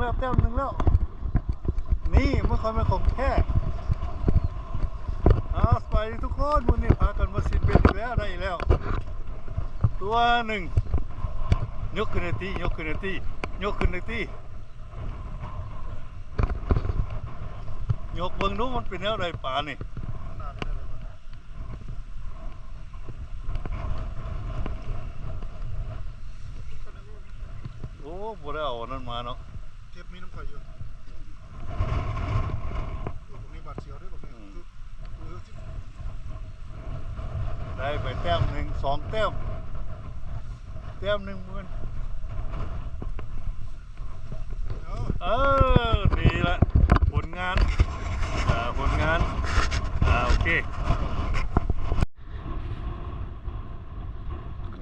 ແລ້ວ ແຕ້ມໜຶ່ງແລ້ວ ນີ້ມັນຄ່ອຍແມ່ນຂອງແທ້. ອາ ສະບາຍດີທຸກຄົນ ມື້ນີ້ພາກັນມາຊິດເບັດອີກແລ້ວ ໄດ້ອີກແລ້ວ ຕົວໜຶ່ງ. ຍົກຂຶ້ນໄດ້ຕິ ຍົກຂຶ້ນໄດ້ຕິ ຍົກຂຶ້ນໄດ້ຕິ ຍົກເບິ່ງດູ ມັນເປັນແນວໃດປານີ້. ໂອ້ ບໍ່ໄດ້ເອົາອັນນັ້ນມາເນາະ ເກັບມີນຳຂ້ອຍຢູ່. ໂອ້ ບັກນີ້ບາດສຽວເດ້ ບັກນີ້ ອືມ ຄື ຄື ໄດ້ໄປແຕ້ມໜຶ່ງ ສອງແຕ້ມ ແຕ້ມໜຶ່ງມື້. ເອີ ນີ້ລະຜົນງານ ເອີ ຜົນງານ ອາ ໂອເຄ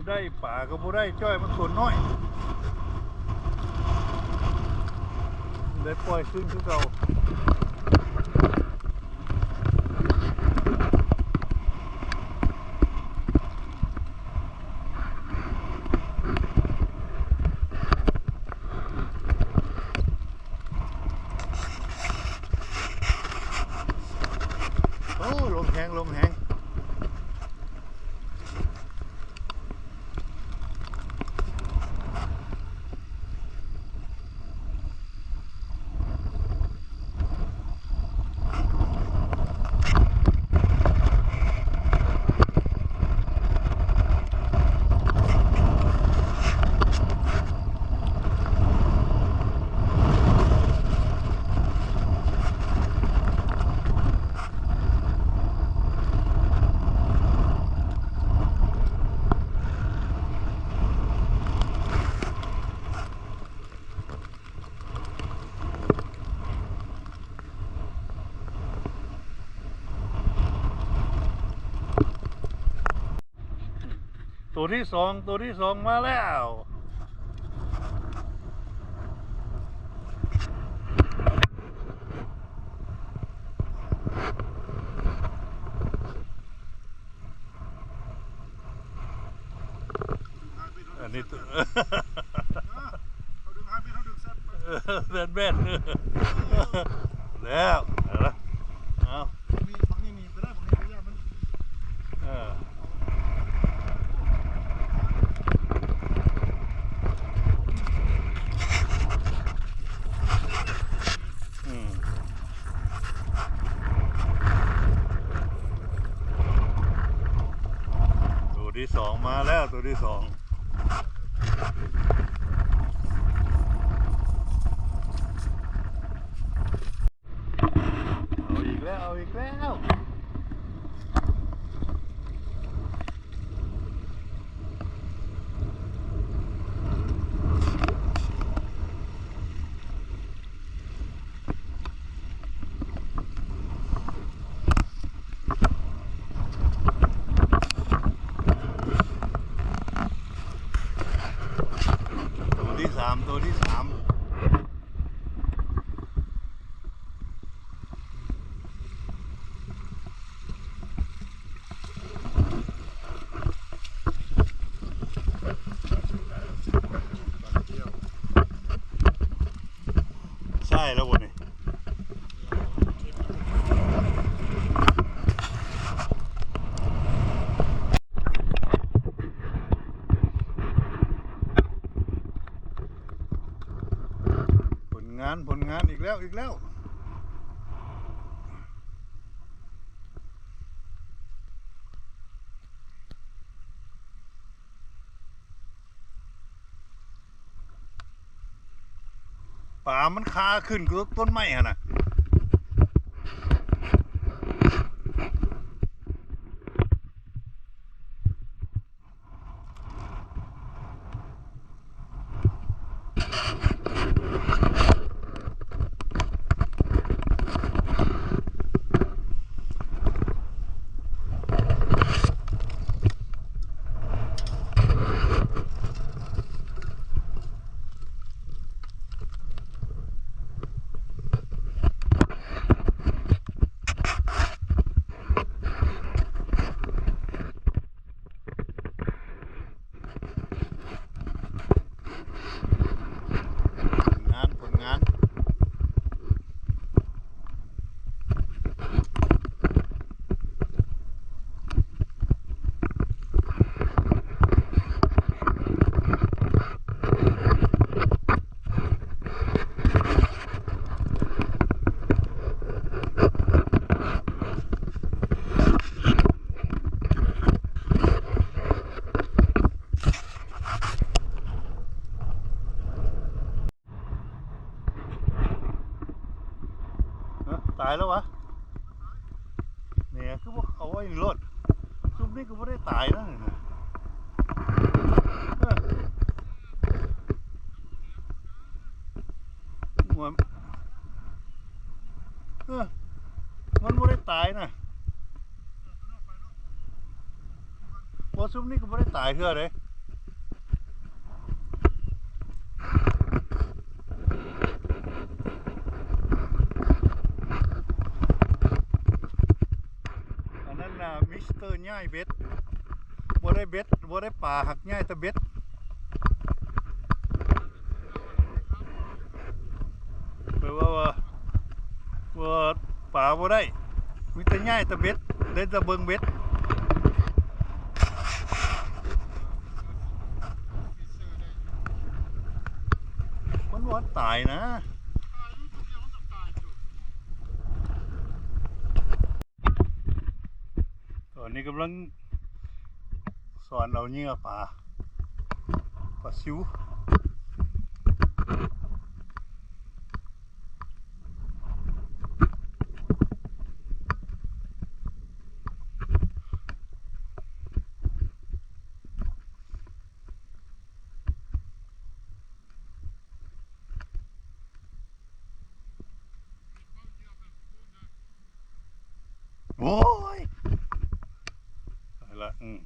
ໄດ້ປາກໍບໍ່ໄດ້ ຈ້ອຍມັນຕົວນ້ອຍ ໄດ້ປ່ອຍຄືນຄືເກົ່າ. ໂອ້ ລົມແຮງ ລົມແຮງ. ໂຕທີສອງ ໂຕທີສອງມາແລ້ວ. ອັນນີ້ ແມ່ນໆ ແລ້ວ ເອົາລະ ເອົາ ນີ້ ບັກນີ້ໜີບໄປໄດ້ ບັກນີ້ໄປຍາມມັນ ເອີ ອືມ ໂຕທີສອງມາແລ້ວ ໂຕທີສອງ. ເອົາອີກແລ້ວ ເອົາອີກແລ້ວ. ໂຕທີສາມ ໂຕທີສາມ. ໃຊ້ແລ້ວບໍ່ນີ້? ຜົນງານ ຜົນງານ ອີກແລ້ວ ອີກແລ້ວ. ປາມັນຄາຂຶ້ນກັບຕົ້ນໄມ້ຫັ້ນນະ. ໂ ແລ້ວວະ ແໝ ຄືບໍ່ເອົາໄວ້ໂລດ ຊຸມນີ້ກໍບໍ່ໄດ້ຕາຍນະ ເອີ ເອີ ມັນບໍ່ໄດ້ຕາຍນະ ບໍ່ ຊຸມນີ້ກໍບໍ່ໄດ້ຕາຍເທື່ອເດ້. ອັນນັ້ນນະ ມິສເຕີຍ້າຍເບັດ ບໍ່ໄດ້ເບັດ ບໍ່ໄດ້ປາ ຫາກຍ້າຍແຕ່ເບັດ ແປວ່າ ວ່າ ວ່າປາບໍ່ໄດ້ ມີແຕ່ຍ້າຍແຕ່ເບັດ ໄດ້ແຕ່ເບິ່ງເບັດ. ມັນບໍ່ຕາຍນະ ຕອນນີ້ກຳລັງສອນເອົາເຫຍື່ອປາ ປາຊິວ. ໂອ້ຍ ຕາຍລະ ອືມ.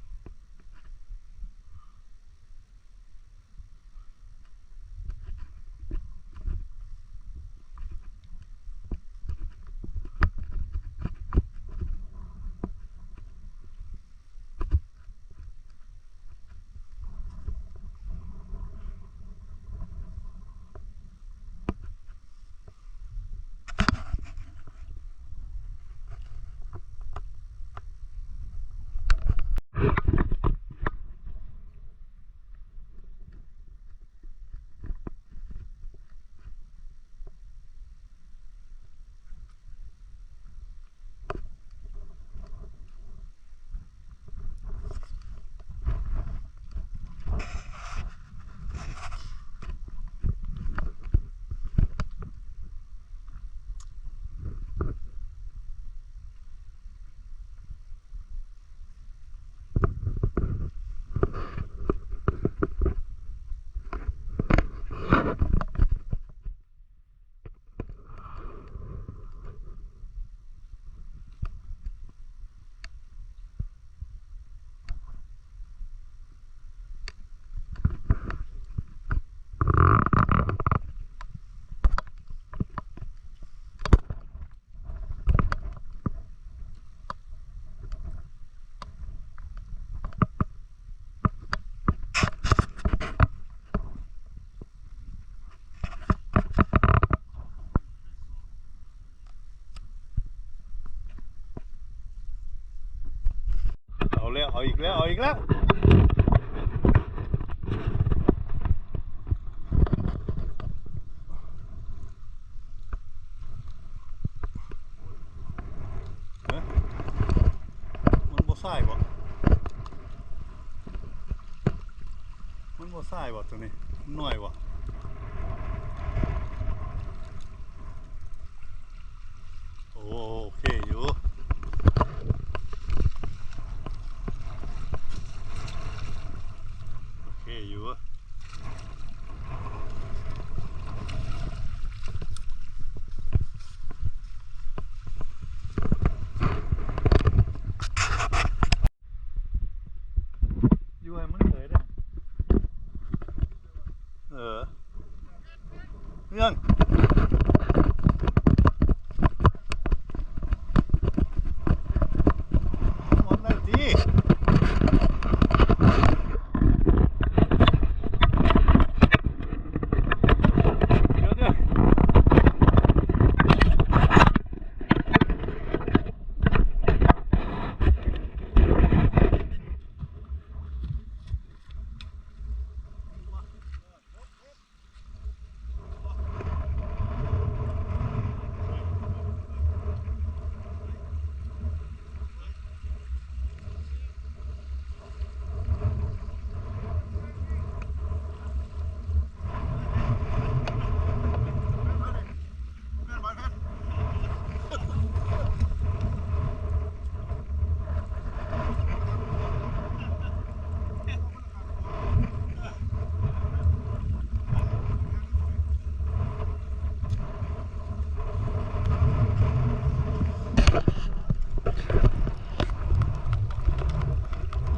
ເອົາແລ້ວ ເອົາອີກແລ້ວ ເອົາອີກແລ້ວ. ຮະ ມັນບໍ່ຊາຍບໍ່? ມັນບໍ່ຊາຍບໍ່ໂຕນີ້? ມັນນ້ອຍບໍ່? ໂອເຄຢູ່ ໂອເຄຢູ່. ຢູ່ໃຫ້ມັນເລີຍເດ້. ເອີ.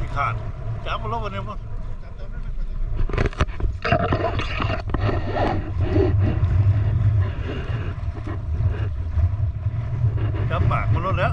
ຂີ້ຂາດ ຈັບມັນໂລດບັດນີ້ ຈັບປາກມັນໂລດແລ້ວ.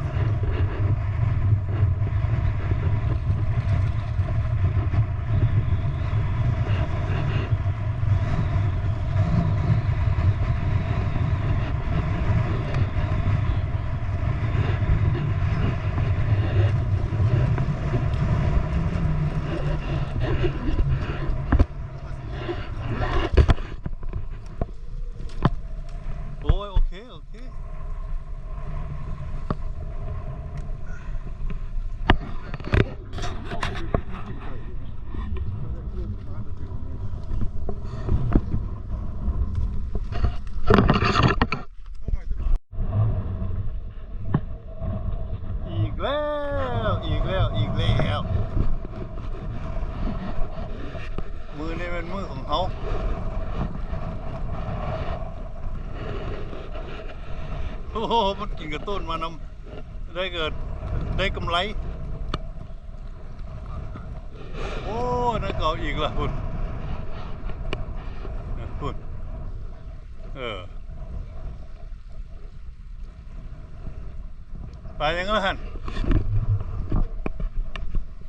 ໂອ້ຍ ໂອເຄ ໂອເຄ. ອີກແລ້ວ ມື້ນີ້ແມ່ນມື້ຂອງເຮົາ. ໂອ້ໂຫ ມັນກິນກະຕົ້ນມານຳ ໄດ້ເກີດ ໄດ້ກຳໄລ. ໂອ້ ນັ້ນກໍເອົາອີກລະພຸ້ນ ພຸ້ນ ເອີ ປາຫຍັງລະຫັ້ນ?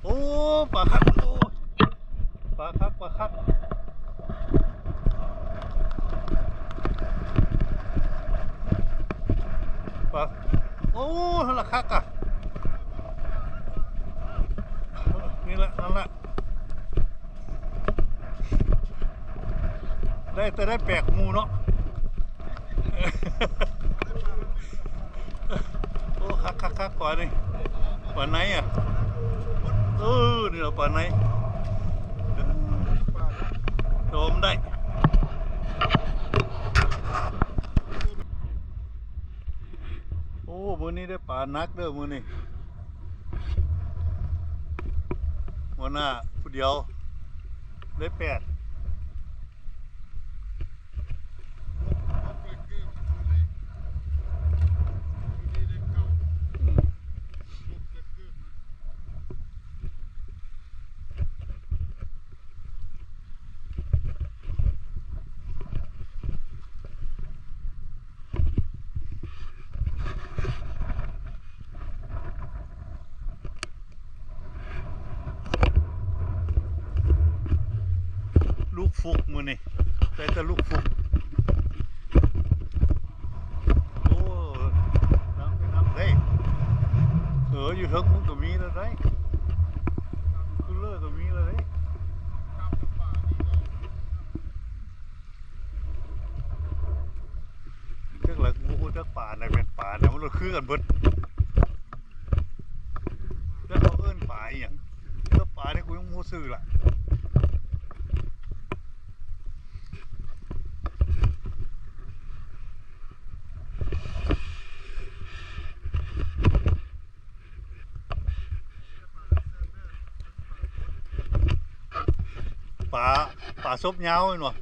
ໂອ້ ປາຄັກ ໂອ້ ປາຄັກ ປາຄັກ ປາ ໂອ້ ນັ້ນລະຄັກອະ ນີ້ລະ ນັ້ນລະ ໄດ້ ແຕ່ໄດ້ແປກໝູ່ເນາະ. ໂອ້ ຄັກໆໆ ປານີ້ ປາໄນອະ ເອີ ນີ້ລະປາໄນ ໂດມໄດ້. ໂອ້ ມື້ນີ້ໄດ້ປາໜັກເດີມື້ນີ້ ຫົວໜ້າຜູ້ດຽວ ໄດ້ແປດ. ລູກຟຸກມື້ນີ້ ໄດ້ແຕ່ລູກຟຸກ. ໂອ້ ນ້ຳ ນ້ຳເດ້ ເອີ ຢູ່ເທິງພຸ້ນກໍມີແລ້ວເດ້ ຄືເລີກກໍມີແລ້ວເດ້. ຈັກລະ ບໍ່ຮູ້ຈັກປາໃດແມ່ນປາໃດ ມັນຄືກັນເບິດ. ແລ້ວເຂົາເອີ້ນປາອີ່ຫຍັງ? ເອີ ປານີ້ກູຍັງບໍ່ຮູ້ຊື່ລະ. ປາ ປາສົບຍາວແມ່ນບໍ່?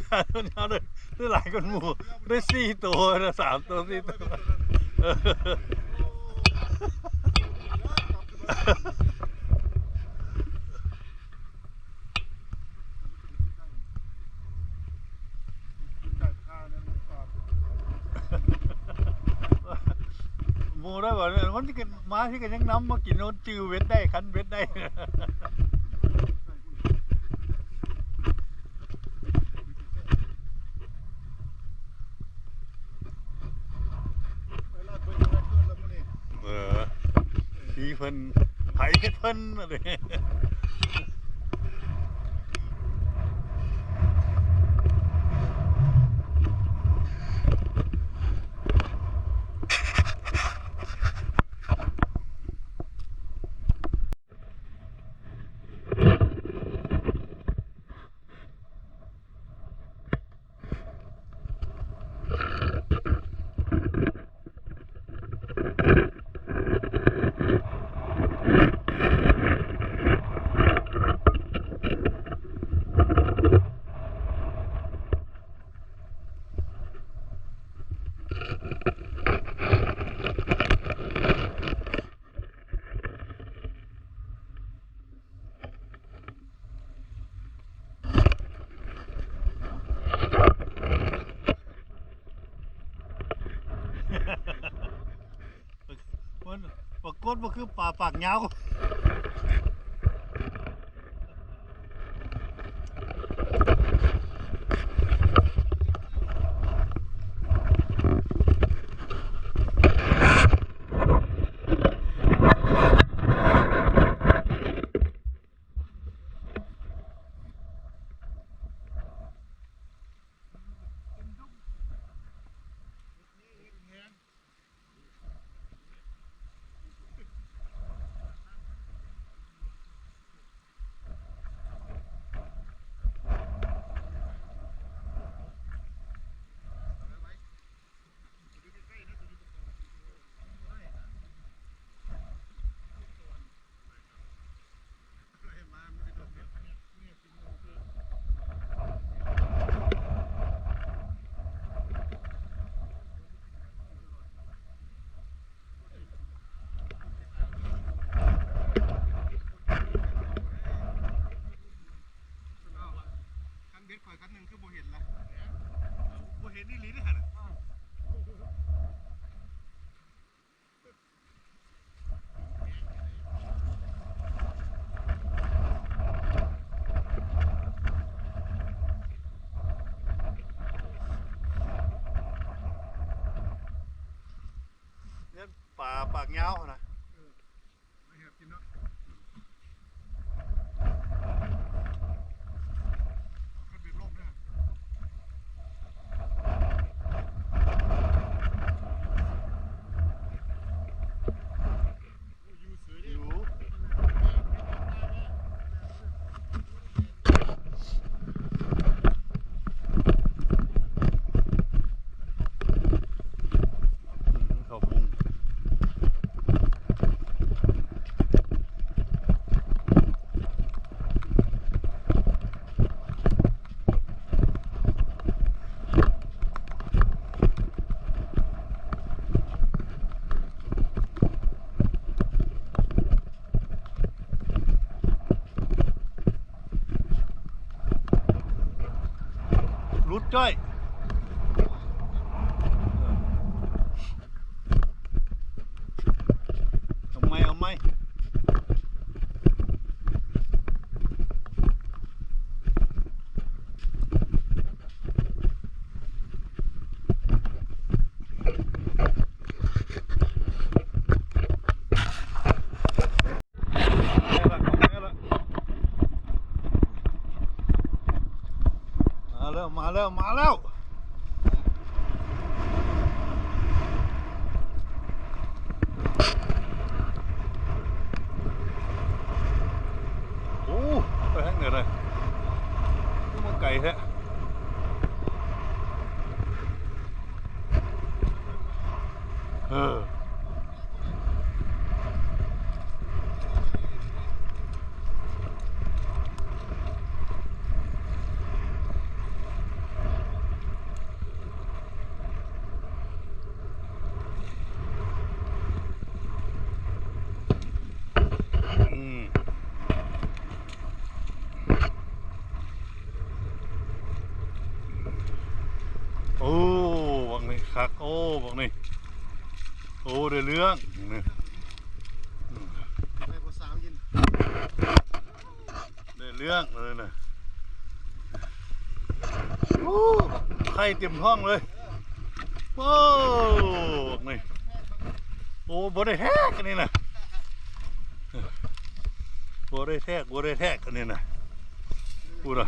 ປາສົບຍາວເດີ ໄດ້ຫຼາຍກວ່າໝູ່ ໄດ້ສີ່ໂຕ ສາມໂຕ ສີ່ໂຕ. ໝູ່ໄດ້ບໍ່ ມັນຊິຂຶ້ນມາ ຊິກໍຍັງນຳມາກິນ ໂອ້ ຈື່ເບັດໄດ້ ຄັນເບັດໄດ້. ເອີ ທີ່ເພິ່ນ ໃຜເຮັດເພິ່ນ ມັນປາກົດມັນຄືປາປາກຍາວ. ເ ເຫັນລະ ບໍ່ເຫັນອີ່ຫຼີເດ້ຫັ້ນນະ. ເຫັນປາປາກຍາວຫັ້ນນະ. ເອີ ມາແຫບກິນເນາະ. ຫຼຸດຈ້ອຍ. ເອົາໃໝ່ ເອົາໃໝ່. ມາແລ້ວ ມາແລ້ວ ມາແລ້ວ. ໂອ້ ໄປທາງໃດລະ? ຄືມາໄກແທ້. ເອີ. ອືມ. ໂອ້ ບັກນີ້ຄັກ ໂອ້ ບັກນີ້ ໂອ້ ໄດ້ເລື່ອງນີ້ ໄດ້ຜູ້ສາວກິນ ໄດ້ເລື່ອງເລີຍນະ ໂອ້ ໄຂ່ເຕັມທ້ອງເລີຍ ໂອ້ ບັກນີ້ ໂອ້ ບໍ່ໄດ້ແທກອັນນີ້ນະ ບໍ່ໄດ້ແທກ ບໍ່ໄດ້ແທກອັນນີ້ນະ ພຸ້ນນະ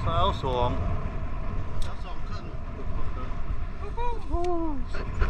ຊາວສອງ ຊາວສອງເຄິ່ງ ໂອ້ ສຸດຍ